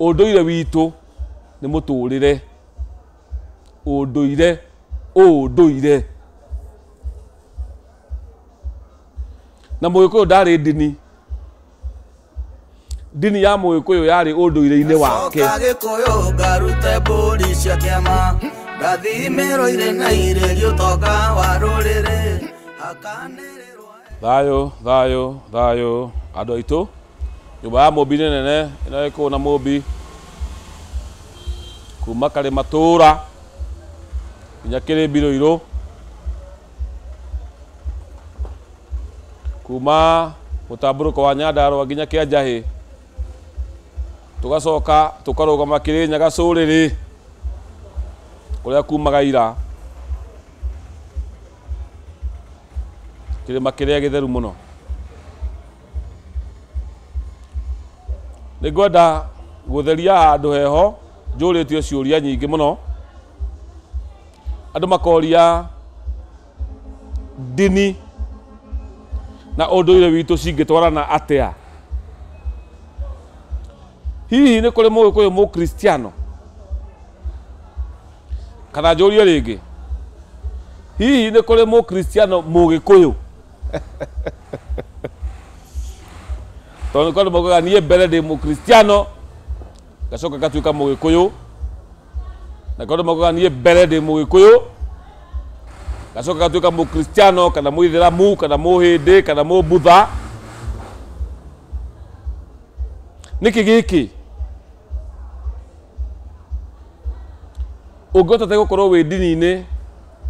Ũndũire witũ nĩ mũtũrĩre. Ũndũire, ũndũire. Na Mũgĩkũyũ ndarĩ ndini. Ndini ya Mũgĩkũyũ yarĩ ũndũire-inĩ wake. Coka Gĩkũyũ ngarute mbũri cia kĩama ngathimĩrwo irĩ na irĩrio ũtonga wa rũrĩrĩ hakanĩrĩrwo. Thayũ, thayũ, thayũ andũ aitũ. Nyũmba ya Mũmbi nĩ nene ĩno ĩkũũ na Mũmbi kuma Karĩma Tũra nginya Kĩrĩmbi Rũirũ, kuma mũtambũrũko wa Nyandarũa nginya Kĩanjahĩ, tũgacoka tũkarũgama Kĩrĩnyaga Cũrĩrĩ kũrĩa kumaga ira, kĩrĩma kĩrĩa gĩtheru mũno. Nĩ ngwenda gũtheria handũ heho njũrĩtio ciũria nyingĩ mũno. Andũ makoria ndini na ũndũire witũ cingĩtwarana atĩa. Hihi nĩ kũrĩ Mũgĩkũyũ Mũkristiano? Kana njũrie rĩngĩ, hihi nĩ kũrĩ Mũkristiano Mũgĩkũyũ? Tondũ nĩ kũrĩ andũ maugaga niĩ mbere ndĩ Mũkristiano ngacoka ngatuĩka Mũgĩkũyũ, na kũrĩ andũ maugaga niĩ mbere ndĩ Mũgĩkũyũ ngacoka ngatuĩka Mũkristiano kana Mũithĩramu kana Mũhĩndĩ kana Mũbutha. Nĩkĩ gĩkĩ? Ũngĩhota atĩa gũkorwo wĩ ndini-inĩ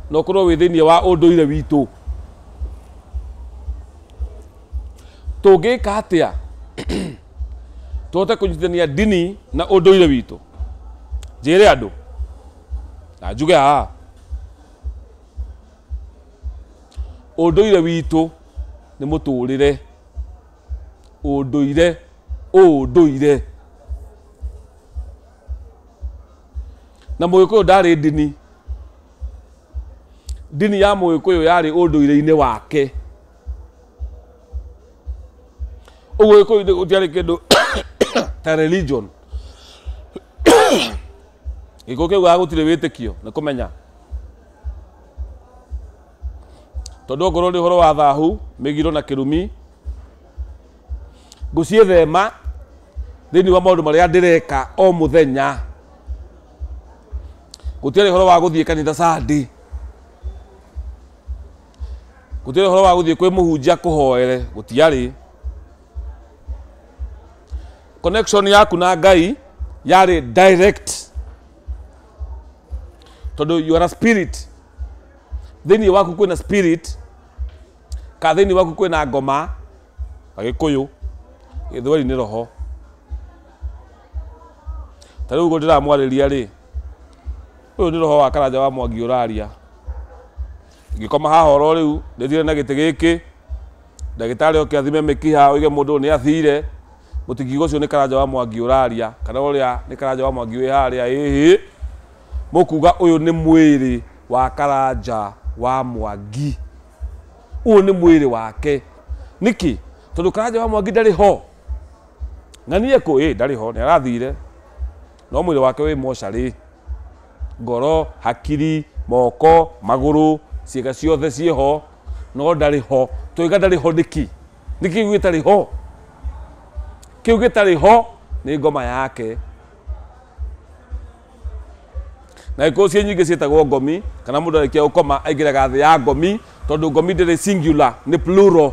na ũkorwo wĩ thĩinĩ wa ũndũire witũ? Tũngĩka atĩa tũhote kũnyitithania ndini na ũndũire witũ? Njĩre andũ na njuge haha, ũndũire witũ nĩ mũtũrĩre. Ũndũire, ũndũire. Na Mũgĩkũyũ ndarĩ ndini. Ndini ya Mũgĩkũyũ yarĩ ũndũire-inĩ wake. Ũguo Gĩkũyũ-inĩ gũtiarĩ kĩndũ ta religion. Gĩkũyũ kĩaugaga gũtirĩ wĩtĩkio, nĩ kũmenya. Tondũ ongorwo nĩ ũhoro wa thahu, mĩgiro na kĩrumi, ngũciĩthema thĩinĩ wa maũndũ marĩa ndĩreka o mũthenya. Gũtiarĩ ũhoro wa gũthiĩ kanitha Sunday. Gũtiarĩ ũhoro wa gũthiĩ kwĩ mũhunjia kũhoere, gũtiarĩ. Connection yaku na Ngai yarĩ direct. Tondũ you are a spirit. Thĩinĩ waku kwĩna spirit, ka thĩinĩ waku kwĩna ngoma, Agĩkũyũ, Gĩthweri nĩ roho. Ta rĩu ũguo ndĩramwarĩria rĩ, ũyũ nĩ roho wa Karanja wa Mwangi ũraria. Ingĩkoma haha oro rĩu, ndĩthire na gĩtĩ gĩkĩ, ndagĩtarĩ oke athime mĩkiha, oige mũndũ ũyũ nĩ athire, mũtingiuga ũcio nĩ Karanja wa Mwangi ũraria, kana ũrĩa nĩ Karanja wa Mwangi wĩ harĩa, ĩhĩ, mũkuga ũyũ nĩ mwĩrĩ wa Karanja wa Mwangi. Ũyũ nĩ mwĩrĩ wake. Nĩkĩ? Tondũ Karanja wa Mwangi ndarĩ ho. Ng'anie kũ? Ĩ, ndarĩ ho, nĩ arathire. No mwĩrĩ wake wĩ mocarĩ. Ngoro, hakiri, moko, magũrũ, ciĩga ciothe ciĩho, no ndarĩ ho. Twauga ndarĩ ho nĩkĩ? Nĩkĩ kĩu gĩtarĩ ho? Kĩu gĩtarĩ ho nĩ ngoma yake. Na gĩkũyũ ciĩ nyingĩ ciĩtagwo ngomi, kana mũndũ arĩkia gũkoma aingĩraga thĩ ya ngomi, tondũ ngomi ndĩrĩ singular, nĩ plural.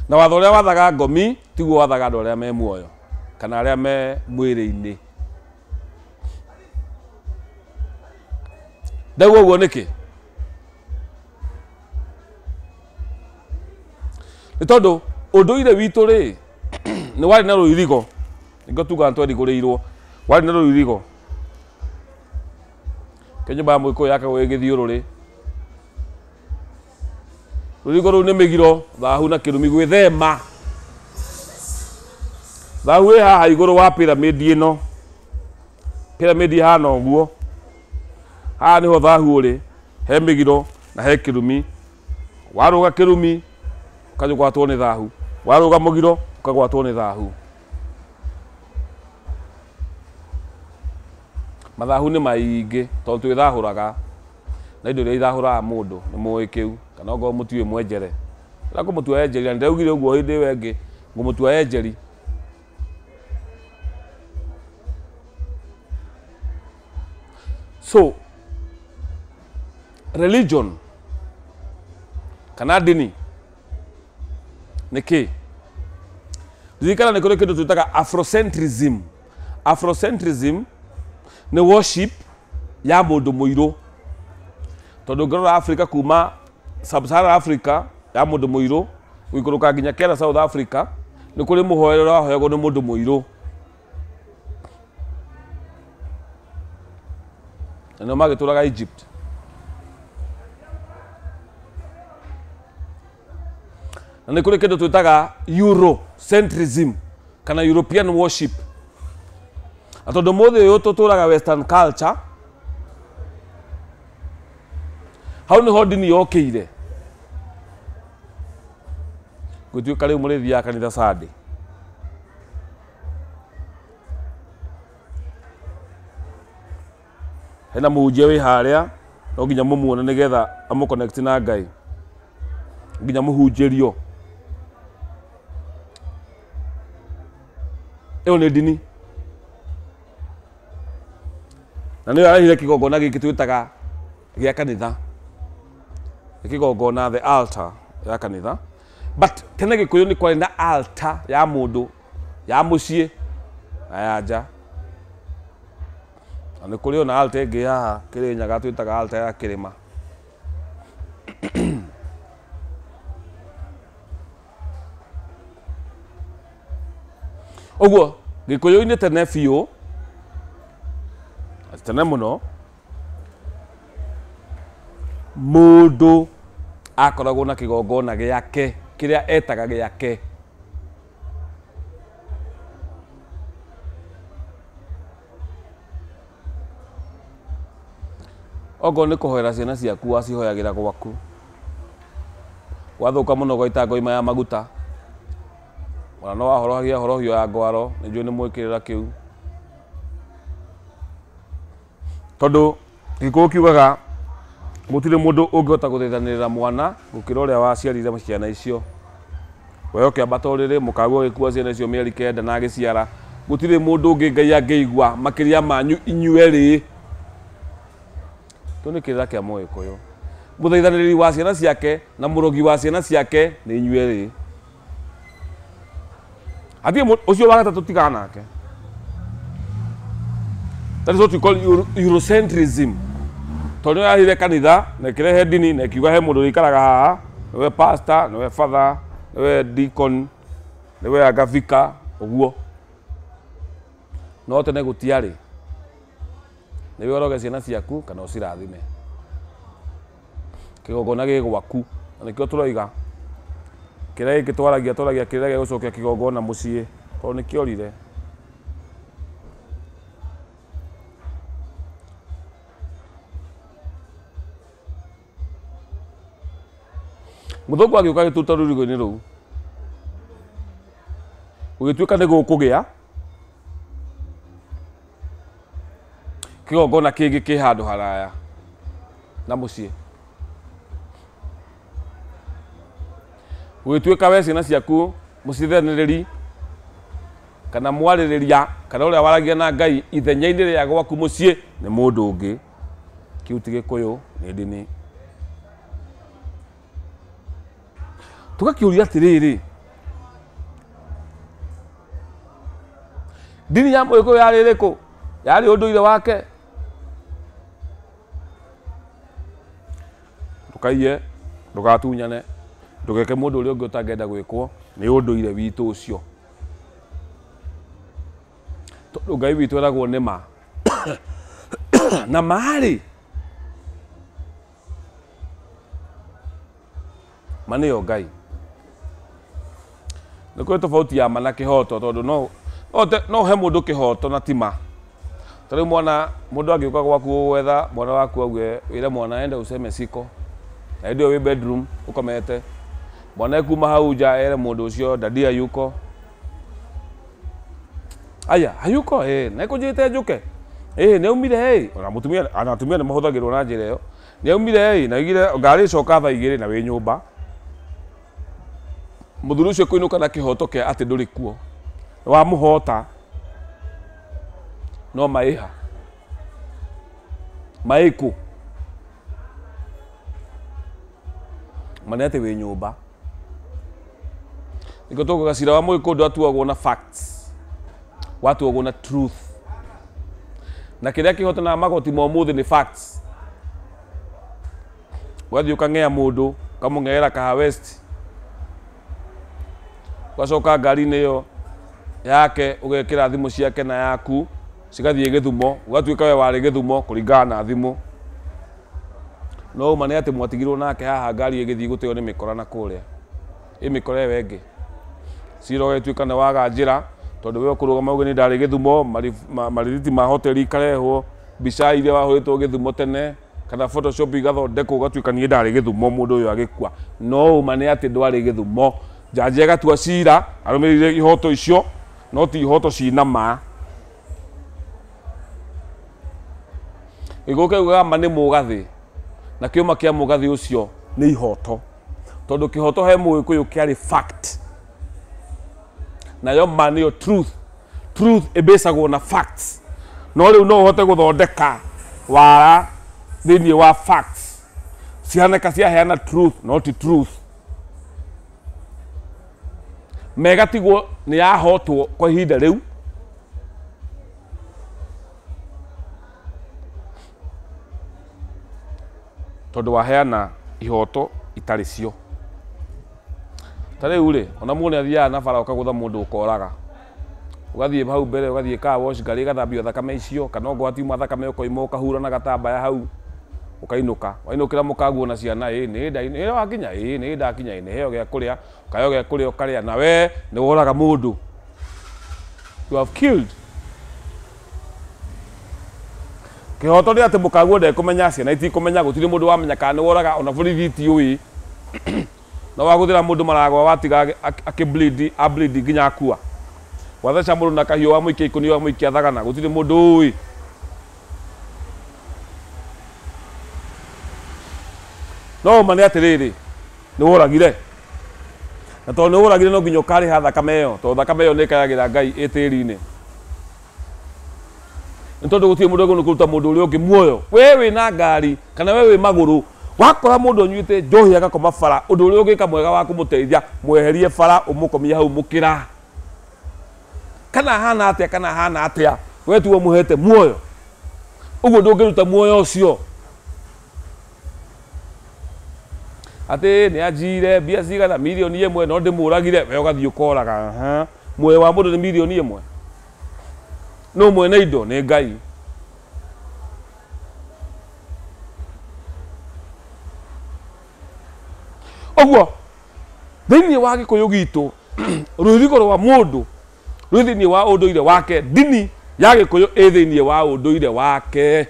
Na watho ũrĩa wathaga ngomi tiguo wathaga andũ arĩa me muoyo kana arĩa me mwĩrĩ-inĩ. Ndauga ũguo nĩkĩ? Nĩ tondũ ũndũire witũ rĩ nĩ warĩ na rũirigo, nĩkĩo tugaga nĩtwerigũrĩirwo, warĩ na rũirigo. Kĩ nyũmba ya Mũgĩkũyũ yakagwo ĩ gĩthiũrũrĩ. Rũirigo rũu nĩ mĩgiro, thahu na kĩrumi gwĩthema. Thahu ĩ haha igũrũ wa pyramid ĩno. Pyramid ĩhana ũguo. Haha nĩho thahu ũrĩ, he mĩgiro na he kĩrumi. Warũga kĩrumi, ũkagwatwo nĩ thahu. Warũga mũgiro ũkagwatwo nĩ thahu. Mathahu nĩ maingĩ tondũ twĩthahũraga na indo iria ithahũraga mũndũ nĩ mũĩ kĩu kana ongorwo mũtiũĩ mwenjere. Rĩrĩa ngũmũtua enjeri na nĩndaugire ũguo hĩndĩ ĩyo ĩngĩ ngũmũtua enjeri. So religion kana ndini nĩ kĩ? Ririkana nĩ kũrĩ kĩndũ twĩtaga Afrocentrism. Afrocentrism nĩ worship ya mũndũ mũirũ. Tondũ ũngĩrora Africa kuma Sub-Saharan Africa ya mũndũ mũirũ gũikũrũka nginya Kenya South Africa nĩ kũrĩ mũhoere ũrĩa wahoyagwo nĩ mũndũ mũirũ. Na nĩo magĩtũraga Egypt. Na nĩ kũrĩ kĩndũ twĩtaga Eurocentrism kana European worship. Na tondũ mũthĩ ũyũ tũtũraga Western culture, hau nĩho ndini yokĩire. Gũtuĩka rĩu mũrĩthiaga kanitha Sunday. Hena mũhunjia wĩ harĩa no nginya mũmuone nĩgetha amũ connect na Ngai. Nginya mũhunjĩrio. Ĩyo nĩ ndini. Na nĩyo yarehire kĩgongona gĩkĩ twĩtaga gĩa kanitha. Nĩ kĩgongona the altar ya kanitha. But tene Gĩkũyũ nĩ kwarĩ na altar ya mũndũ, ya mũciĩ na ya nja. Na nĩ kũrĩ ona altar ĩngĩ haha Kĩrĩnyaga twĩtaga altar ya kĩrĩma. Ũguo Gĩkũyũ-inĩ tene biũ, tene mũno, mũndũ akoragwo na kĩgongona gĩake kĩrĩa etaga gĩake. Okorwo nĩ kũhoera ciana ciaku wacihoyagĩra gwaku. Gwathũka mũno ũgaita ngoima ya maguta. Ona no wahorohagia horohio ya ngwaro, nĩ njũĩ nĩ mwĩkĩrĩra kĩu. Tondũ Gĩkũyũ kiugaga gũtirĩ mũndũ ũngĩhota gũthaithanĩrĩra mwana gũkĩra ũrĩa waciarire ciana icio. We ũkĩambata ũrĩrĩ mũkaguo agĩkua ciana icio mĩeri 9 na agĩciara. Gũtirĩ mũndũ ũngĩ Ngai angĩigua makĩria manyu inyuerĩ. Kĩu nĩ kĩrĩra kĩa Mũgĩkũyũ. Mũthaithanĩrĩri wa ciana ciake na mũrogi wa ciana ciake nĩ inyuerĩ. Hatirĩ ũcio wa gatatũ tigana nake. That is what we call Eurocentrism. Tondũ yarehire kanitha na ĩkĩrehe ndini na ĩkiuga he mũndũ ũikaraga haha, nĩwe pastor, nĩwe father, nĩwe deacon, nĩwe agavika, ũguo. No tene gũtiarĩ. Nĩwe ũroge ciana ciaku kana ũcirathime. Kĩgongona gĩ gwaku. Na nĩkĩo tũroiga kĩrĩa gĩkĩ twaragia twaragia kĩrĩa gĩa gũcokia kĩgongona mũciĩ tondũ nĩkĩorire. Mũthũngũ agĩũka agĩtuta rũrigo-inĩ rũu. Gũgĩtuĩka nĩ gũkũgĩa kĩgongona kĩngĩ kĩ handũ haraya na mũciĩ. Gũgĩtuĩka we ciana ciaku mũcithanĩrĩri kana mwarĩrĩria kana ũrĩa waragia na Ngai ithenya-inĩ rĩa gwaku mũciĩ nĩ mũndũ ũngĩ. Kĩu ti Gĩkũyũ, nĩ ndini. Tũgakĩũria atĩrĩrĩ, ndini ya Mũgĩkũyũ yarĩ ĩrĩkũ? Yarĩ ũndũire wake. Ndũkaiye, ndũgatunyane, ndũgeke mũndũ ũrĩa ũngĩ ũtangĩenda gwĩkwo, nĩ ũndũire witũ ũcio. Tondũ Ngai witũ eragwo nĩ ma. Na ma-rĩ, ma nĩyo Ngai. Nĩ kũrĩ tofauti ya ma na kĩhoto tondũ no he mũndũ kĩhoto na ti ma. Ta rĩu mwana mũndũ angĩũka gwaku gwetha mwana waku auge wĩre mwana enda useme siko. Na hĩndĩ ĩyo wĩ bedroom ũkomete. Mwana ekuma hau nja ere mũndũ ũcio dadi hayuko. Aya hayuko na ekũnjĩte njũke. Nĩ aumire ona mũtumia ana atumia nĩ mahũthagĩrwo na njĩra ĩyo. Nĩ aumire na aigire ngari ĩcoka thaa 2 na wĩ nyũmba. Mũthuri ũcio kũinũka na kĩhoto kĩa atĩ ndũrĩ kuo. Wamũhota no maĩha. Maĩkũ. Mane atĩ wĩ nyũmba. Nĩkĩo tũkuga cira wa Mũgĩkũyũ ndwatuagwo na facts. Watuagwo na truth. Na kĩrĩa kĩhotanaga magoti ma ũmũthĩ nĩ facts. Ũgathiĩ ũkang'ea mũndũ, ũkamũng'eera Kaha West. Ũgacoka ngari-inĩ ĩyo yake ũgekĩra thimũ ciake na yaku cigathiĩ Gĩthumo, ũgatuĩka we warĩ Gĩthumo kũringana na thimũ. No ũma nĩ atĩ mwatigirwo nake haha ngari ĩgĩthiĩ gũteo nĩ mĩkora na kũrĩa. Ĩ mĩkora ĩyo ĩngĩ. Cira ũgatuĩka nĩ waga njĩra tondũ we ũkũrũgama uge nĩ ndarĩ Gĩthumo, marithiti ma hoteli ikarehwo, mbica iria wahũrĩtwo Gĩthumo tene kana photoshop igathondekwo ũgatuĩka niĩ ndarĩ Gĩthumo mũndũ ũyũ agĩkua. No ũma nĩ atĩ ndwarĩ Gĩthumo. Jaji agatua cira arũmĩrĩire ihoto icio no ti ihoto cina ma. Gĩkũyũ kĩugaga ma nĩ mũgathĩ na kĩũma kĩa mũgathĩ ũcio nĩ ihoto. Tondũ kĩhoto he Mũgĩkũyũ kĩarĩ fact. Nayo ma nĩyo truth. Truth ĩbĩcagwo na facts. No rĩu no ũhote gũthondeka wara thĩinĩ wa facts. Cihaneka ciaheana truth no ti truth. Mega tigwo nĩ yahotwo kwa ihinda rĩu. Tondũ waheana ihoto itarĩ cio. Ta rĩu rĩ, ona mũndũ nĩ athiaga na bara ũkagũtha mũndũ ũkoraga. Ũgathiĩ hau mbere ũgathiĩ car wash ngari ĩgathambio thakame icio kana okorwo hatiuma thakame ũkoima ũkahura na gatambaya hau ũkainũka. Wainũkĩra mũkaguo na ciana nĩ wakinya nĩ ndakinya nĩ heo gĩa kũrĩa ũkaheo gĩa kũrĩa ũkarĩa na we nĩ woraga mũndũ. You have killed. Kĩhoto nĩ atĩ mũkaguo ndekũmenya ciana itikũmenya gũtirĩ mũndũ wamenya kana nĩ woraga ona borithi itiũĩ. Na wagũthĩra mũndũ maragwa watiga akĩ bleed nginya akua. Watheca mũndũ na kahiũ wamũikia ikũnia wamũikia thagana gũtirĩ mũndũ ũĩ. No ũma nĩ atĩrĩrĩ nĩ woragire. Na tondũ nĩ woragire no nginya ũkarĩha thakame ĩyo tondũ thakame ĩyo nĩ ĩkayagĩra Ngai ĩ tĩri-inĩ. Nĩ tondũ gũtirĩ mũndũ ũgũrũ kũruta mũndũ ũrĩa ũngĩ muoyo. We wĩna ngari kana we wĩ magũrũ wakora mũndũ ũnyuĩte njohi agakoma bara ũndũ ũrĩa ũngĩka mwega wa kũmũteithia mweherie bara ũmũkomie hau mũkĩra. Kana hana atĩa kana hana atĩa we tuo mũhete muoyo. Ũguo ndũngĩruta muoyo ũcio. Atĩ nĩ anjire mbia cigana mirioni 1 no ndĩmũragire we ũgathiĩ ũkoraga. Muoyo wa mũndũ nĩ mirioni 1. No mwene indo nĩ Ngai. Ũguo thĩinĩ wa Gĩkũyũ gitũ rũirigo rwa mũndũ rwĩ thĩinĩ wa ũndũire wake. Ndini ya Gĩkũyũ ĩ thĩinĩ wa ũndũire wake.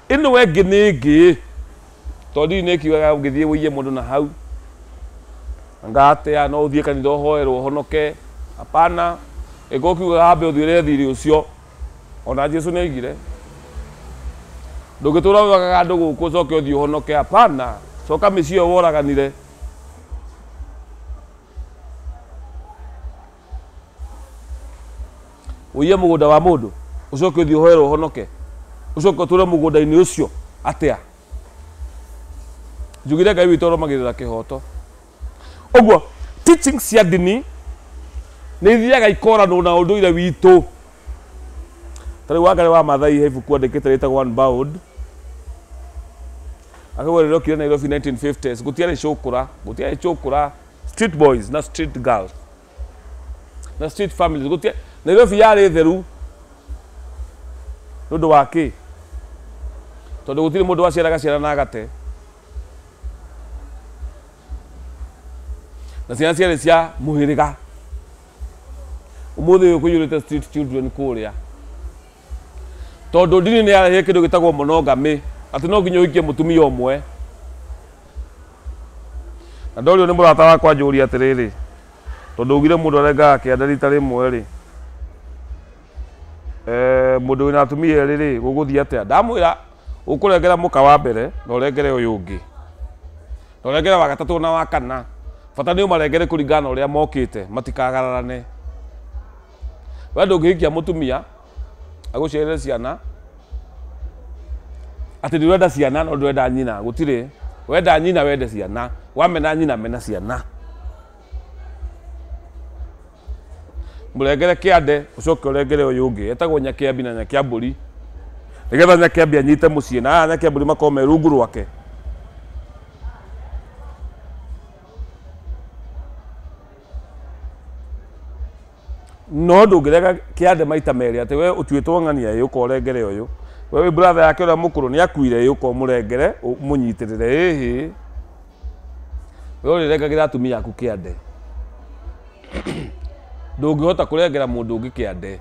Ĩno ĩngĩ nĩ ĩngĩ tondũ ndini ĩkiugaga ũngĩthiĩ wũiye mũndũ na hau anga atĩa no ũthiĩ kanitha ũhoerwo ũhonoke. Hapana. Ĩko kiugaga ambe ũthiĩre thirĩ ũcio. Ona Jesũ nĩ oigire ndũngĩtũra wĩwagaga andũ gũkũ ũcoke ũthiĩ ũhonoke. Hapana. Coka mĩciĩ ĩyo woraganire. Ũiye mũgũnda wa mũndũ ũcoke ũthiĩ ũhoerwo ũhonoke ũcoke ũtũre mũgũnda-inĩ ũcio atĩa. Njugire Ngai witũ arũmagĩrĩra kĩhoto. Ũguo teachings cia ndini nĩ ithiaga ikoranwo na ũndũire witũ. Ta rĩu Wangari wa Maathai he ibuku andĩkĩte rĩtagwo Unbound. Akauga rĩrĩa okire Nairobi 1950s gũtiarĩ cũkũra, gũtiarĩ cũkũra, street boys na street girls na street families gũtiarĩ. Nairobi yarĩ theru nĩ ũndũ wa kĩ? Tondũ gũtirĩ mũndũ waciaraga ciana na agate. Na ciana ciarĩ cia mũhĩrĩga. Ũmũthĩ ũyũ kũiyũrĩte street children kũrĩa. Tondũ ndini nĩ yarehire kĩndũ gĩtagwo monogamy atĩ no nginya ũhikie mũtumia ũmwe. Na ndorio nĩ mũrata wakwa njũria atĩrĩrĩ, tondũ ugire mũndũ arengaga kĩande rita rĩmwe rĩ, mũndũ wĩna atumia erĩ rĩ, gũgũthiĩ atĩa? Ndamwĩra ũkũrengera mũka wa mbere na ũrengere ũyũ ũngĩ, na ũrengere wa gatatũ na wa kana. Bata nĩ ũmarengere kũringana na ũrĩa mokĩte, matikagararane. We ndũngĩhikia mũtumia agũciarĩre ciana atĩ ndũrenda ciana no ndũrenda nyina, gũtirĩ. Wenda nyina wende ciana, wamena nyina mena ciana. Mũrengere kĩande ũcoke ũrengere ũyũ ũngĩ, etagwo nyakĩambi na nyakĩambũri, nĩgetha nyakĩambi anyite mũciĩ na aya nyakĩambũri makorwo me rungu rwake. No ndũngĩrega kĩande maita merĩ atĩ we ũtuĩtwo ng'ania ĩ ũka ũrengere ũyũ, we wĩ brother yake ũrĩa mũkũrũ nĩ akuire ĩ ũka ũmũrengere ũmũnyitĩrĩre ĩhĩ. We ũrĩrengagĩra atumia aku kĩande. Ndũngĩhota kũrengera mũndũ ũngĩ kĩande,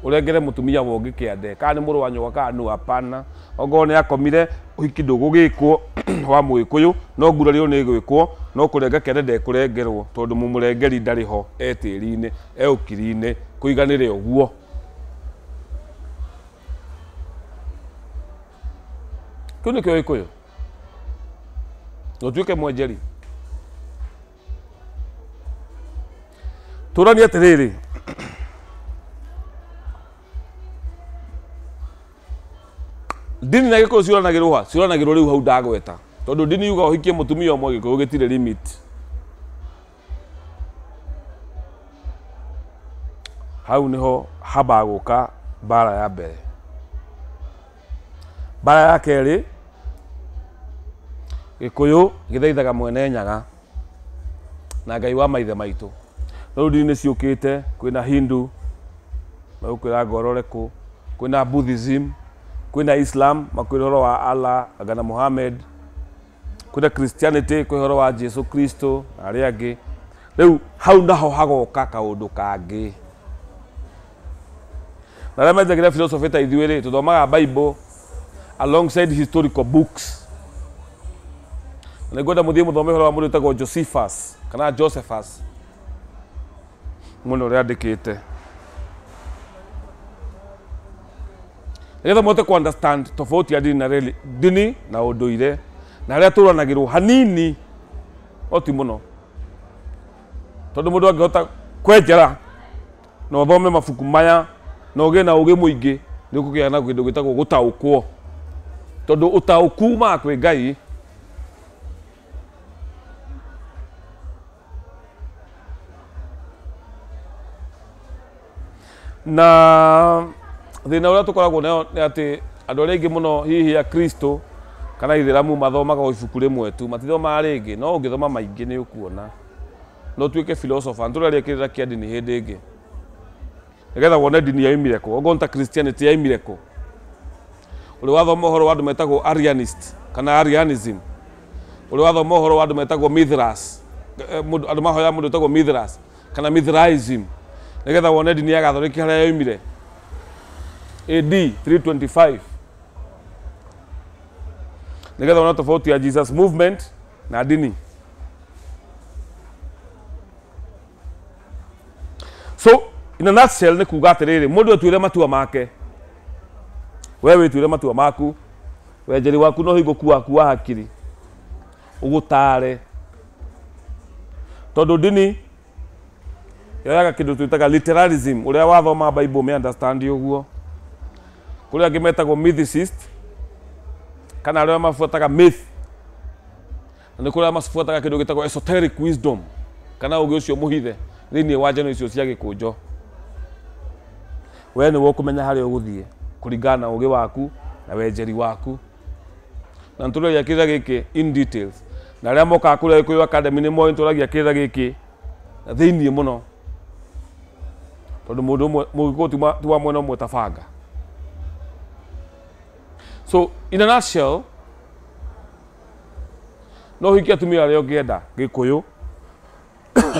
ũrengere mũtumia wa ũngĩ kĩande, kana nĩ mũrũ wa nyũkwa kana nũ, hapana. Ongorwo nĩ akomire ũhiki ndũgũgĩkwo wa mũgĩkũyũ, no ngurario nĩ ĩgwĩkwo, no kũrenga kĩande ndekũrengerwo tondũ mũmũrengeri ndarĩ ho, e tĩri-inĩ, e ũkiri-inĩ, kũiganĩre ũguo. Kĩu nĩkĩo gĩkũyũ. Na ũtuĩke mwenjeri. Tũranie atĩrĩrĩ, ndini na gĩkũyũ ciũranagĩrwo ha? Ciũranagĩrwo rĩu hau ndagweta, tondũ ndini yuga ũhikie mũtumia ũmwe, gĩkũyũ gĩtirĩ limit. Hau nĩho hambaga gũka mbara ya mbere. Mbara ya kerĩ, gĩkũyũ gĩthaithaga mwene Nyaga na Ngai wa maithe maitũ. Rĩu ndini nĩ ciũkĩte, kwĩna Hindu magũkwĩra ngorore kũ, kwĩna Buddhism, kwĩna Islam makwĩra ũhoro wa Allah anga na Muhammad, kwĩna Christianity kwĩ ũhoro wa Jesu Kristo na arĩa angĩ. Rĩu hau naho hagoka kaũndũ kangĩ. Na arĩa menjagĩra philosophy ta ithuĩ rĩ, tũthomaga Bible alongside historical books. Na nĩngwenda mũthiĩ mũthome ũhoro wa mũndũ wĩtagwo Josephus kana Josephus, mũndũ ũrĩa andĩkĩte, nĩgetha mũhote ku understand tofauti ya dini na reli, dini na ũndũire na harĩa tũranagĩrwo hanini, o ti mũno, tondũ mũndũ angĩhota kwenjera na ũthome mabuku maya na ũgĩe na ũgĩ mũingĩ, nĩ ũkũgĩa na kĩndũ gĩtagwo gũtaũkwo, tondũ ũtaũku umaga kwĩ Ngai. Na thĩna ũrĩa tũkoragwo nayo nĩ atĩ andũ arĩa aingĩ mũno hihi a Kristo kana Ithĩramu mathomaga o ibuku rĩmwe tu, matithomaga rĩngĩ. No ũngĩthoma maingĩ nĩ ũkuona, no ũtuĩke philosopher. Nĩtũraria kĩrĩra kĩa ndini hĩndĩ ĩngĩ, nĩgetha wone ndini yaumire kũ, ongorwo nĩ ta Christianity yaumire kũ. Ũrĩ wathoma ũhoro wa andũ metagwo Arianist kana Arianism, ũrĩ wathoma ũhoro wa andũ metagwo Mithras, andũ mahoyaga mũndũ wĩtagwo Mithras kana Mithraism, nĩgetha wone ndini ya Gathoreki harĩa yaumire AD 325, nĩgetha wone tofauti ya Jesus movement na ndini. So in a nutshell nĩ kuga atĩrĩrĩ, mũndũ atuĩre matua make, we wĩtuĩre matua maku, wenjeri waku no hingũku waku wa hakiri ũgũtare, tondũ ndini yoyaga kĩndũ twĩtaga literalism, ũrĩa wathoma Bible me understand ũguo. Kũrĩ angĩ metagwo mythicist kana arĩa mabuataga myth, na nĩ kũrĩ arĩa mabuataga kĩndũ gĩtagwo esoteric wisdom kana ũgĩ ũcio mũhithe thĩinĩ wa njano icio cia gĩkũnjo. We nĩwe ũkũmenya harĩa ũgũthiĩ kũringana na ũgĩ waku na wenjeri waku. Na nĩtũragia kĩrĩra gĩkĩ in details, na arĩa mokaga kũrĩa Gĩkũyũ Academy nĩ moĩ nĩtũragia kĩrĩra gĩkĩ na thĩinĩ mũno, tondũ mũndũ ũmwe mũgĩkũyũ ti wa mwena ũmwe ta banga. So in a nutshell, no ũhikie atumia arĩa ũngĩenda Gĩkũyũ,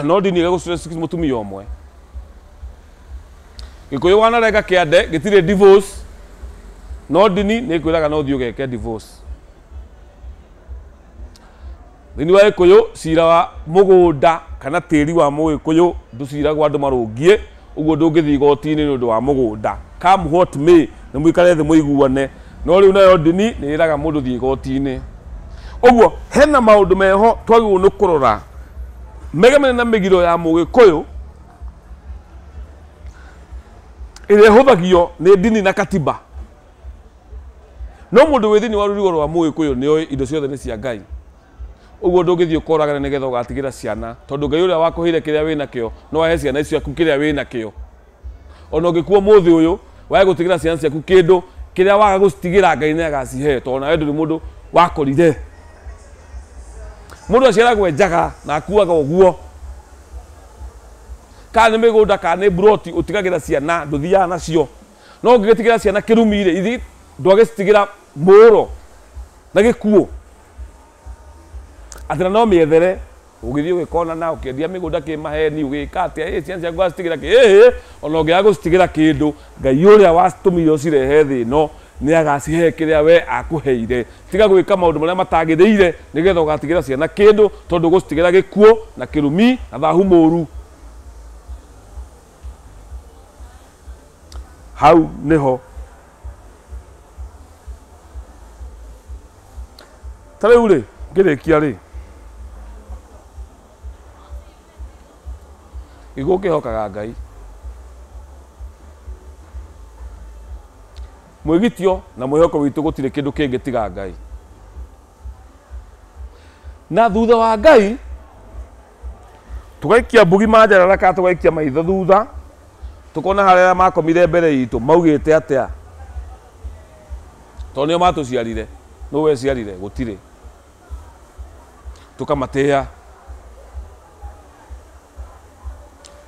no ndini ĩgagũstress mũtumia ũmwe. Gĩkũyũ wanarenga kĩande gĩtirĩ divorce, no ndini nĩ ĩkwĩraga no ũthiĩ ũgeke divorce. Thĩinĩ wa Gĩkũyũ cira wa mũgũnda kana tĩri wa Mũgĩkũyũ ndũciragwo andũ marũngiĩ, ũguo ndũngĩthiĩ igoti-inĩ nĩ ũndũ wa mũgũnda. Come what may, nĩ mũikare thĩ mũiguane. No rĩu nayo ndini nĩ ĩraga mũndũ thiĩ igoti-inĩ. Ũguo hena maũndũ meho twagĩrĩirwo nĩ kũrora megemene na mĩgiro ya Mũgĩkũyũ ĩrĩa ĩhũthagio nĩ ndini na katiba. No mũndũ wĩ thĩinĩ wa rũrigo rwa Mũgĩkũyũ nĩ oĩ indo ciothe nĩ cia Ngai. Ũguo ndũngĩthiĩ ũkoragane nĩgetha ũgatigĩra ciana, tondũ Ngai ũrĩa wakũheire kĩrĩa wĩnakĩo no ahe ciana icio ciaku kĩrĩa wĩnakĩo. Ona ũngĩkua ũmũthĩ ũyũ wage gũtigĩra ciana ciaku kĩndũ kĩrĩa waga gũcitigĩra, Ngai nĩ agacihe, tondũ nawe ndũrĩ mũndũ wakorire. Mũndũ aciaragwo njaga na akuaga ũguo. Kana nĩ mĩgũnda kana nĩ mburoti ũtigagĩra ciana, ndũthiaga nacio. No ũngĩgĩtigĩra ciana kĩrumi rĩ, ithe ndwagĩcitigĩra mũũro na gĩkuũ. Atĩ na no mĩethere ũgĩthiĩ ũgĩkonana ũkĩendia mĩgũnda kĩmaheni ũgĩka atĩa, ĩ ciana ciaku wacitigĩra kĩ, ĩhĩ, ona ũngĩaga gũcitigĩra kĩndũ, Ngai ũrĩa wacitũmire ũcirehe thĩ ĩno nĩ agacihe kĩrĩa we akũheire. Tiga gwĩka maũndũ marĩa matagĩrĩire nĩgetha ũgatigĩra ciana kĩndũ, tondũ ũgũcitigĩra gĩkuũ na kĩrumi na thahu mũũru. Hau nĩho ta rĩu rĩ ngĩrĩkia rĩ, gĩkuũ kĩhokaga Ngai. Mwĩgitio na mwĩhoko witũ gũtirĩ kĩndũ kĩngĩ tiga Ngai. Na thutha wa Ngai tũgaikia mbugi manjarara kana tũgaikia maitho thutha, tũkona harĩa makomire mbere itũ maugĩte atĩa, tondũ nĩo matũciarire. Nũ weciarire? Gũtirĩ. Tũkamatĩa.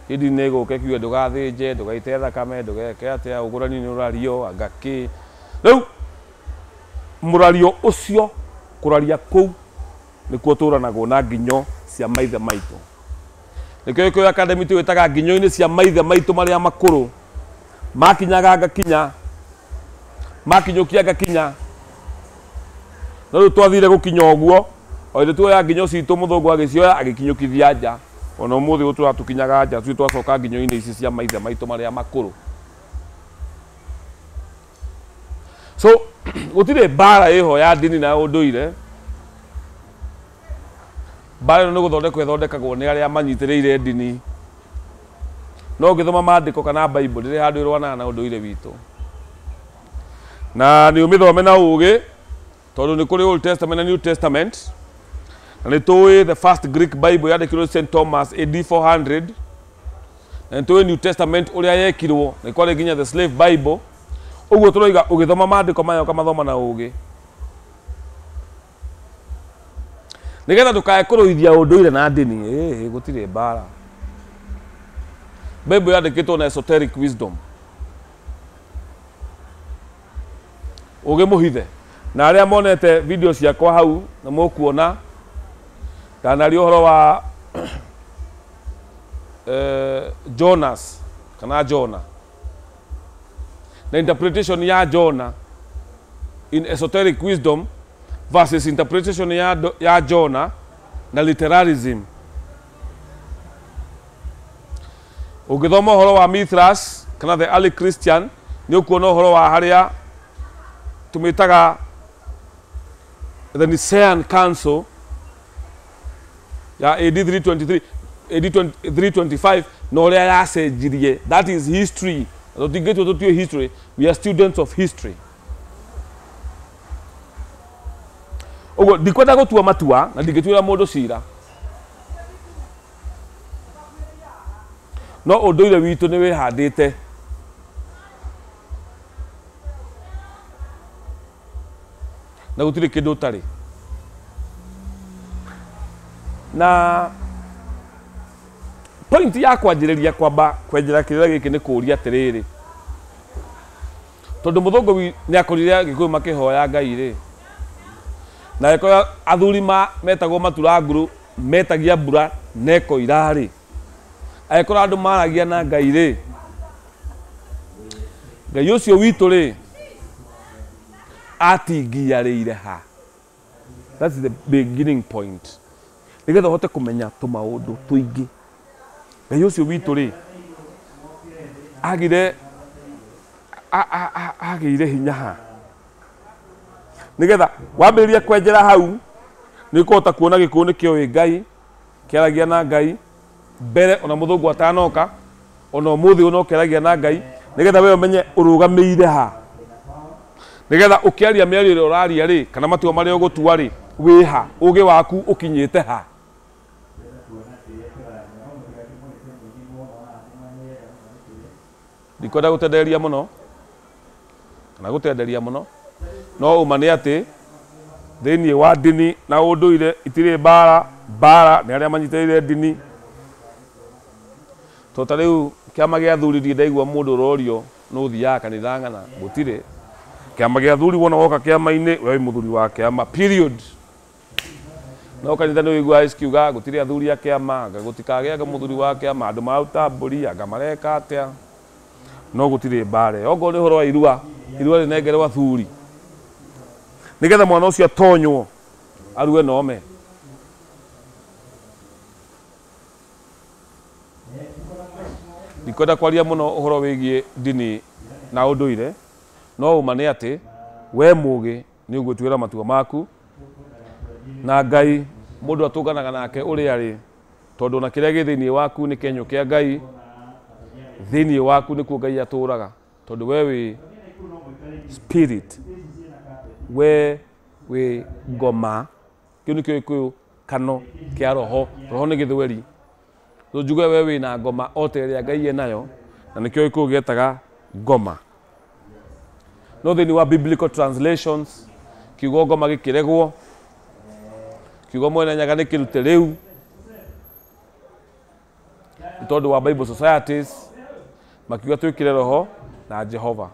Hĩndĩ nĩ ĩgũka ĩkiuge ndũgathĩnje, ndũgaite thakame, ndũgeke atĩa, ũgũrani nĩ ũrario, anga kĩ. Rĩu mũrario ũcio, kũraria kũu nĩkuo tũranagwo na nginyo cia maithe maitũ. Nĩkĩo Gĩkũyũ Academy twĩtaga nginyo-inĩ cia maithe maitũ marĩa makũrũ. Makinyaga ngakinya, makinyũkia ngakinya. No rĩu twathire gũkinya ũguo, o hĩndĩ tuoya nginyo citũ mũthũngũ agĩcioya agĩkinyũkithia nja. Ona ũmũthĩ gũtũra tũkinyaga nja, ithuĩ twacoka nginyo-inĩ ici cia maithe maitũ marĩa makũrũ. So gũtirĩ mbara ĩho ya ndini na ũndũire. Mbara ĩno nĩ gũthondekwo ĩthondekagwo nĩ arĩa manyitĩrĩire ndini. No ũngĩthoma maandĩko kana Bible ndĩrĩ handũ ĩrwanaga na ũndũire witũ. Na nĩ ũmĩthome na ũgĩ, tondũ nĩ kũrĩ Old Testament na New Testament. Na nĩ tũĩ the first Greek Bible yandĩkirwo St Thomas AD 400. Na nĩ tũĩ New Testament ũrĩa yekirwo, nĩ kwarĩ nginya the Slave Bible. Ũguo tũroiga ũgĩthoma maandĩko maya ũkamathoma na ũgĩ, nĩgetha ndũkae kũrũithia ũndũire na ndini. Ĩĩ, gũtirĩ mbara. Bible yandĩkĩtwo na esoteric wisdom, ũgĩ mũhithe. Na arĩa monete video ciakwa hau nĩ mũkuona ndanaria ũhoro wa Jonas kana Jonah, na interpretation ya Jonah in esoteric wisdom versus interpretation ya Jonah na literalism. Ũngĩthoma ũhoro wa Mithras kana the early Christian nĩ ũkuona ũhoro wa harĩa tũmĩtaga the Nicaean Council ya AD 323 AD 325 na ũrĩa yacenjirie. That is history. Tũtingĩtua tũtue history, we are students of history. Ũguo ndikwenda gũtua matua na ndingĩtuĩra mũndũ cira, no ũndũire witũ nĩ wĩhandĩte. Na gũtirĩ kĩndũ ũtarĩ. Na point ya kwanjĩrĩria kwamba kwenjera kĩrĩra gĩkĩ nĩ kũũria atĩrĩrĩ, tondũ mũthũngũ nĩ akorire Gĩkũyũ makĩhoya Ngai rĩ, na agĩkora athuri metagwo maturanguru metagia mbura na ĩkoira rĩ, agĩkora andũ maragia na Ngai rĩ, Ngai ũcio witũ rĩ atingiarĩire ha? That's the beginning point. Nĩgetha ũhote kũmenya tũmaũndũ tũingĩ. Ngai ũcio witũ rĩ, agire agĩire hinya ha. Nĩgetha wambĩrĩria kwenjera hau, nĩ ũkũhota kuona Gĩkũyũ nĩkĩoĩ Ngai, kĩaragia na Ngai, mbere ona mũthũngũ atanoka, ona ũmũthĩ ũyũ no kĩaragia na Ngai, nĩgetha we ũmenye ũrũgamĩire ha. Nĩgetha ũkĩaria mĩario ĩrĩa ũraria rĩ, kana matua marĩa ũgũtua rĩ, wĩ ha, ũgĩ waku ũkinyĩte ha. Ndikwenda gũtenderia mũno, kana gũtenderia mũno, no ũma nĩ atĩ thĩinĩ wa ndini na ũndũire itirĩ mbara, mbara nĩ arĩa manyitĩrĩire ndini. To ta rĩu kĩama gĩa athuri ndirĩ ndaigua mũndũ ũrorio nũ ũthiaga kanitha ng'ana, gũtirĩ. Kĩama gĩa athuri wona woka kĩama-inĩ, we wĩ mũthuri wa kĩama, period. No kanitha nĩ ũiguaga cikiuga gũtirĩ athuri a kĩama, anga gũtikagĩa mũthuri wa kĩama, andũ mararuta mbũri, anga mareka atĩa. No gũtirĩ mbara ĩyo. Ongorwo nĩ ũhoro wa irua, irua rĩnengerwo athuri. Nĩgetha mwana ũcio atonywo, arue nome. Ndikwenda kwaria mũno ũhoro wĩgiĩ ndini na ũndũire, no ũma nĩ atĩ we mũgĩ nĩ ũgwĩtuĩra matua maku, na Ngai mũndũ atũnganaga nake ũrĩa arĩ, tondũ ona kĩrĩa gĩ thĩinĩ waku nĩ kĩenyũ kĩa Ngai, thĩinĩ waku nĩkuo Ngai atũraga, tondũ we wĩ spirit, we wĩ ngoma, kĩu nĩkĩo Gĩkũyũ kano kĩa roho, roho nĩ gĩthweri. So njuge we wĩna ngoma o ta ĩrĩa Ngai enayo, na nĩkĩo Gĩkũyũ gĩetaga ngoma. No thĩinĩ wa biblical translations, kiugo ngoma gĩkĩregwo, kiugo Mwene Nyaga nĩ kĩrute rĩu, nĩ tondũ wa Bible societies, makiuga twĩkĩre roho na Jehova.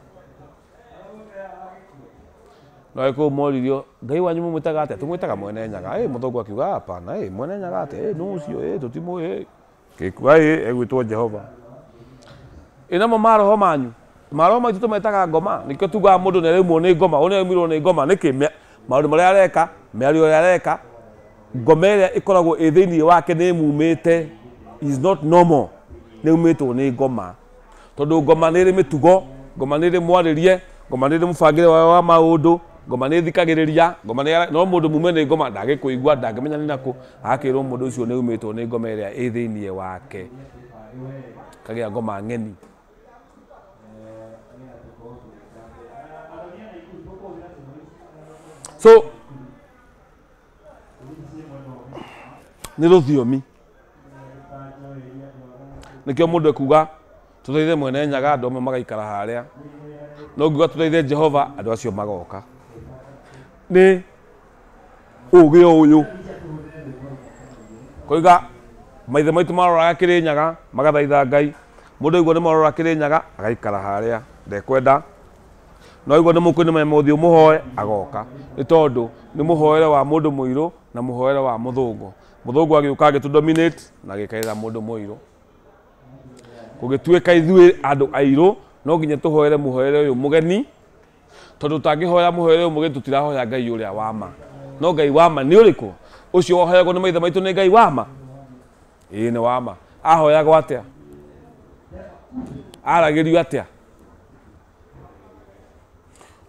No Agĩkũyũ moririo, Ngai wanyu mũmwĩtaga atĩa? Tũmwĩtaga Mwene Nyaga. Mũthũngũ akiuga hapana, Mwene Nyaga atĩa? Nũ ũcio? Tũtimũĩ. Gĩkua, egwĩtwo Jehova. Ĩ namo maroho manyu? Maroho maitũ tũmetaga ngoma. Nĩkĩo tugaga mũndũ nĩ araumwo nĩ ngoma, ũyũ nĩ aumirwo nĩ ngoma. Nĩkĩ? Maũndũ marĩa areka, mĩario ĩrĩa areka, ngoma ĩrĩa ĩkoragwo ĩ thĩinĩ wake nĩ ĩmumĩte. Is not normal. Nĩ aumĩtwo nĩ ngoma. Tondũ ngoma nĩ ĩrĩ mĩtugo, ngoma nĩ ĩrĩ mwarĩrie, ngoma nĩ ĩrĩ mũbangĩre wayo wa maũndũ, ngoma nĩ ĩthikagĩrĩria, ngoma nĩ no mũndũ mume nĩ ngoma ndangĩkũigua, ndangĩmenya nĩ nakũ, agakĩrwo mũndũ ũcio nĩ aumĩtwo nĩ ngoma ĩrĩa ĩ thĩinĩ wake. Kagĩa ngoma ng'eni. So nĩ rũthiomi. Nĩkĩo mũndũ ekuga tũteithie Mwene Nyaga, andũ amwe magaikara harĩa. No ngiuga tũteithie Jehova, andũ acio magoka. Nĩ ũgĩ o ũyũ. Koiga maithe maitũ maroraga Kĩrĩnyaga, magathaitha Ngai. Mũndũ aigua nĩ marora Kĩrĩnyaga, agaikara harĩa, ndekwenda. No aigua nĩ mũkwĩnĩma mũthiĩ mũhoe, agoka. Nĩ tondũ nĩ mũhoere wa mũndũ mũirũ na mũhoere wa mũthũngũ. Mũthũngũ agĩũka agĩtũ dominate na agĩkaĩra mũndũ mũirũ. Kũgĩtuĩka ithuĩ andũ airũ no nginya tũhoere mũhoere ũyũ mũgeni, tondũ tũtangĩhoya mũhoere ũyũ mũgeni tũtirahoya Ngai ũrĩa wa ma. No Ngai wa ma nĩ ũrĩkũ? Ũcio wahoyagwo nĩ maithe maitũ nĩ Ngai wa ma? Ĩĩ nĩ wa ma. Ahoyagwo atĩa? Aragĩrio atĩa?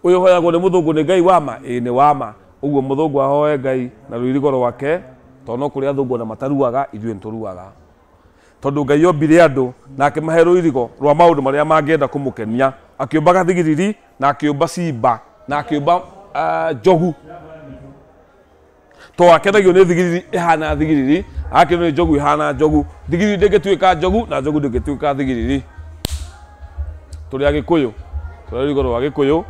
Ũyũ ũhoyagwo nĩ mũthũngũ nĩ Ngai wa ma? Ĩĩ nĩ wa ma. Ũguo mũthũngũ ahoe Ngai na rũirigo rwake, tondũ no kũrĩ athũngũ ona mataruaga, ithuĩ nĩ tũruaga. Tondũ Ngai ombire andũ na akĩmahe rũirigo rwa maũndũ marĩa mangĩenda kũmũkenia. Akĩũmba gathigiriri na akĩũmba cimba na akĩũmba njogu. To akenagio nĩ thigiriri ĩhana thigiriri, akenagio nĩ njogu ĩhana njogu. Thigiriri ndĩngĩtuĩka njogu na njogu ndĩngĩtuĩka thigiriri. Tũrĩ Agĩkũyũ, tũrĩ rũirigo rwa Gĩkũyũ,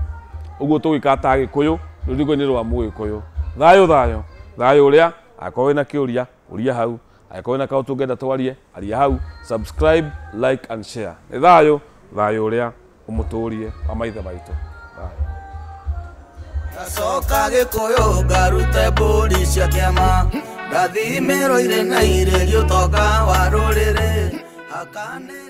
ũguo tũgĩka ta Agĩkũyũ, rũirigo-inĩ rwa Mũgĩkũyũ. Thayũ thayũ, thayũ ũrĩa, angĩkorwo wĩna kĩũria, ũria hau. Angĩkorwo wĩna kaũndũ ũngĩenda twarie, aria hau. Subscribe, like and share. Nĩ thayũ, thayũ ũrĩa ũmũtũrie wa maithe maitũ. Thayũ. Ngacoka Gĩkũyũ ngarute mbũri cia kĩama, ngathimĩrwo irĩ na irĩrio ũtonga wa rũrĩrĩ. Hakane